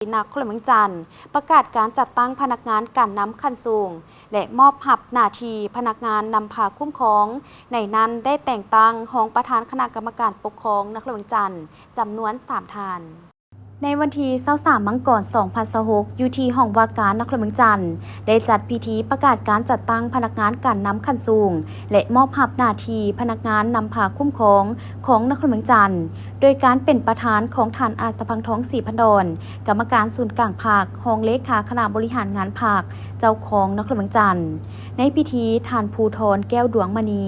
ນະຄອນຫຼວງວຽງຈັນ ປະກາດການຈັດຕັ້ງພະນັກງານການນຳຂັ້ນສູງ ແລະ ມອບຮັບໜ້າທີ່ພະນັກງານນຳພາຄຸ້ມຄອງ, ໃນນັ້ນໄດ້ແຕ່ງຕັ້ງຮອງປະທານຄະນະກຳມະການປົກຄອງນະຄອນຫຼວງວຽງຈັນ ຈຳນວນສາມທ່ານ. ໃນວັນທີຊາວສາມ ມັງກອນ ສອງພັນຊາວຫົກ ຢູ່ທີ່ຫ້ອງວ່າການນະຄອນຫຼວງວຽງຈັນ ໄດ້ຈັດພິທີປະກາດການຈັດຕັ້ງພະນັກງານການນຳຂັ້ນສູງ ແລະ ມອບຮັບໜ້າທີ່ພະນັກງານນຳພາຄຸ້ມຄອງຂອງນະຄອນຫຼວງວຽງຈັນ ໂດຍການເປັນປະທານຂອງທ່ານ ອາດສະພັງທອງ ສີພັນດອນ ກຳມະການສູນກາງພັກ, ຮອງເລຂາຄະນະບໍລິຫານງານພັກ, ເຈົ້າຄອງນະຄອນຫຼວງວຽງຈັນ. ໃນພິທີ, ທ່ານ ພູທອນ ແກ້ວດວງມະນີ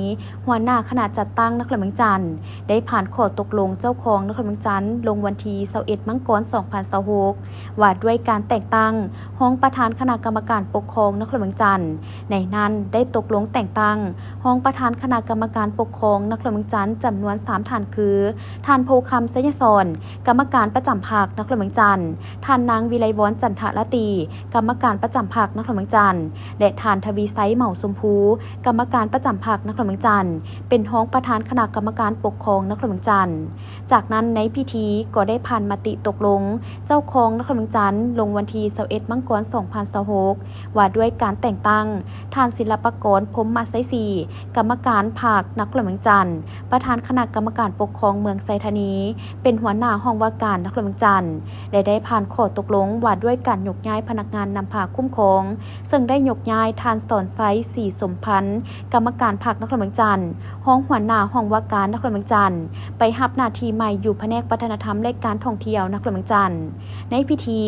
ຫົວໜ້າຄະນະຈັດຕັ້ງນະຄອນຫຼວງວຽງຈັນ ໄດ້ຜ່ານຂໍ້ຕົກລົງເຈົ້າຄອງນະຄອນຫຼວງວຽງຈັນ ລົງວັນທີຊາວເອັດ ມັງກອນ ສອງພັນຊາວຫົກ ວ່າດ້ວຍການແຕ່ງຕັ້ງຮອງປະທານຄະນະກຳມະການປົກຄອງນະຄອນຫຼວງວຽງຈັນ. ໃນນັ້ນໄດ້ຕົກລົງແຕ່ງຕັ້ງຮອງປະທານຄະນະກຳມະການປົກຄອງນະຄອນຫຼວງວຽງຈັນ ຈຳນວນສາມທ່ານຄື ທ່ານ ໂພຄຳ ໄຊຍະສອນ ກຳມະການປະຈຳພັກນະຄອນຫຼວງວຽງຈັນ, ທ່ານ ນາງ ວິໄລວອນ ຈັນທະລາຕີ ກຳມະການປະຈຳພັກນະຄອນຫຼວງວຽງຈັນ ແລະ ທ່ານ ທະວີໄຊ ເໝົາຊົມພູ ກຳມະການປະຈຳພັກນະຄອນຫຼວງວຽງຈັນ ເປັນຮອງປະທານຄະນະກຳມະການປົກຄອງນະຄອນຫຼວງວຽງຈັນ. ຈາກນັ້ນໃນພິທີກໍໄດ້ຜ່ານມະຕິຕົກລົງເຈົ້າຄອງນະຄອນຫຼວງວຽງຈັນ ລົງວັນທີຊາວເອັດ ມັງກອນ ສອງພັນຊາວຫົກ ວ່າດ້ວຍການແຕ່ງຕັ້ງທ່ານ ສິນລະປະກອນ ພົມມະໄຊສີ ກຳມະການພັກນະຄອນຫຼວງວຽງຈັນ, ປະທານຄະນະກຳມະການປົກຄອງເມືອງໄຊທານີ ເປັນຫົວໜ້າຫ້ອງວ່າການນະຄອນຫຼວງວຽງຈັນ ແລະ ໄດ້ຜ່ານຂໍ້ຕົກລົງວ່າດ້ວຍການຍົກຍ້າຍພະນັກງານນຳພາຄຸ້ມຄອງ, ເຊິ່ງໄດ້ຍົກຍ້າຍທ່ານ ສອນໄຊ ສີສົມພັນ ກຳມະການພັກນະຄອນຫຼວງວຽງຈັນ, ຮອງຫົວໜ້າຫ້ອງວ່າການນະຄອນຫຼວງວຽງຈັນ ໄປຮັບໜ້າທີ່ໃໝ່ຢູ່ພະແນກວັດທະນະທຳ ແລະ ການທ່ອງທ່ຽວນະຄອນຫຼວງວຽງຈັນ. ໃນພິທີ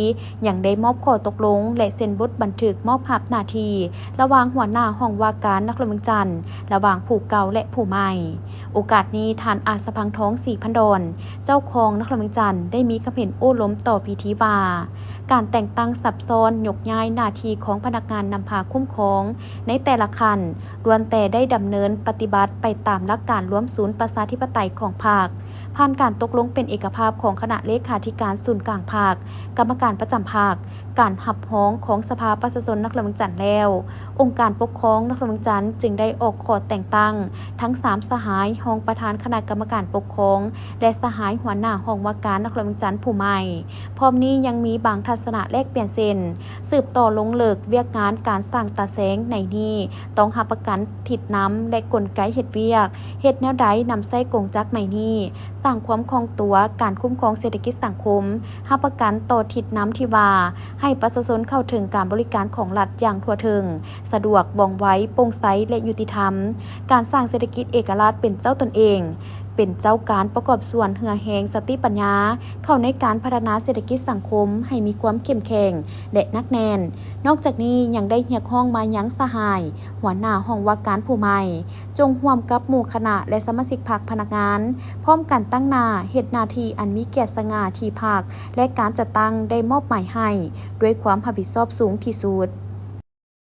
ຍັງໄດ້ມອບຂໍ້ຕົກລົງ ແລະ ເຊັນບົດບັນທຶກມອບຮັບໜ້າທີ່ ລະຫວ່າງຫົວໜ້າຫ້ອງວ່າການນະຄອນຫຼວງວຽງຈັນ ລະຫວ່າງຜູ້ເກົ່າ ແລະ ຜູ້ໃໝ່. ໂອກາດນີ້ ທ່ານ ອາດສະພັງທອງ ສີພັນດອນ ເຈົ້າຄອງນະຄອນຫຼວງວຽງຈັນ ໄດ້ມີຄຳເຫັນໂອ້ລົມຕໍ່ພິທີວ່າ ການແຕ່ງຕັ້ງສັບຊ້ອນຍົກຍ້າຍໜ້າທີ່ຂອງພະນັກງານນຳພາຄຸ້ມຄອງໃນແຕ່ລະຂັ້ນ ລ້ວນແຕ່ໄດ້ດຳເນີນປະຕິບັດໄປຕາມຫຼັກການລວມສູນປະຊາທິປະໄຕຂອງພັກ, ຜ່ານການຕົກລົງເປັນເອກະພາບຂອງຄະນະເລຂາທິການສູນກາງພັກ, ກຳມະການປະຈຳພັກ, ການຮັບຮອງຂອງສະພາປະຊາຊົນນະຄອນຫຼວງວຽງຈັນແລ້ວ, ອົງການປົກຄອງນະຄອນຫຼວງວຽງຈັນຈຶ່ງໄດ້ອອກຂໍ້ແຕ່ງຕັ້ງທັງສາມສະຫາຍຮອງປະທານຄະນະກຳມະການປົກຄອງ ແລະ ສະຫາຍຫົວໜ້າຫ້ອງວ່າການນະຄອນຫຼວງວຽງຈັນຜູ້ໃໝ່. ພ້ອມນີ້ຍັງມີບາງທັດສະນະແລກປ່ຽນເຊັ່ນ ສືບຕໍ່ລົງເລິກວຽກງານການສ້າງຕາແສງໃນນີ້ ຕ້ອງຮັບປະກັນທິດນຳ ແລະ ກົນໄກເຮັດວຽກ, ເຮັດແນວໃດນຳໃຊ້ກົງຈັກໃໝ່ນີ້, ສ້າງຄວາມຄ່ອງຕົວການຄຸ້ມຄອງເສດຖະກິດສັງຄົມ, ຮັບປະກັນຕໍ່ທິດນຳທີ່ວ່າ ໃຫ້ປະຊາຊົນເຂົ້າເຖິງການບໍລິການຂອງລັດຢ່າງທົ່ວເຖິງ, ສະດວກ, ວ່ອງໄວ, ໂປ່ງໃສ ແລະ ຍຸຕິທຳ, ການສ້າງເສດຖະກິດເອກະລາດເປັນເຈົ້າຕົນເອງ, ເປັນເຈົ້າການປະກອບສ່ວນເຫື່ອແຮງສະຕິປັນຍາ ເຂົ້າໃນການພັດທະນາເສດຖະກິດສັງຄົມໃຫ້ມີຄວາມເຂັ້ມແຂງ ແລະ ໜັກແໜ້ນ. ນອກຈາກນີ້ຍັງໄດ້ຮຽກຮ້ອງມາຍັງສະຫາຍຫົວໜ້າຫ້ອງວ່າການຜູ້ໃໝ່ ຈົ່ງຮ່ວມກັບໝູ່ຄະນະ ແລະ ສະມາຊິກພັກພະນັກງານ ພ້ອມກັນຕັ້ງໜ້າເຮັດໜ້າທີ່ອັນມີກຽດສະຫງ່າທີ່ພັກ ແລະ ການຈັດຕັ້ງໄດ້ມອບໝາຍໃຫ້ ດ້ວຍຄວາມຮັບຜິດຊອບສູງທີ່ສຸດ.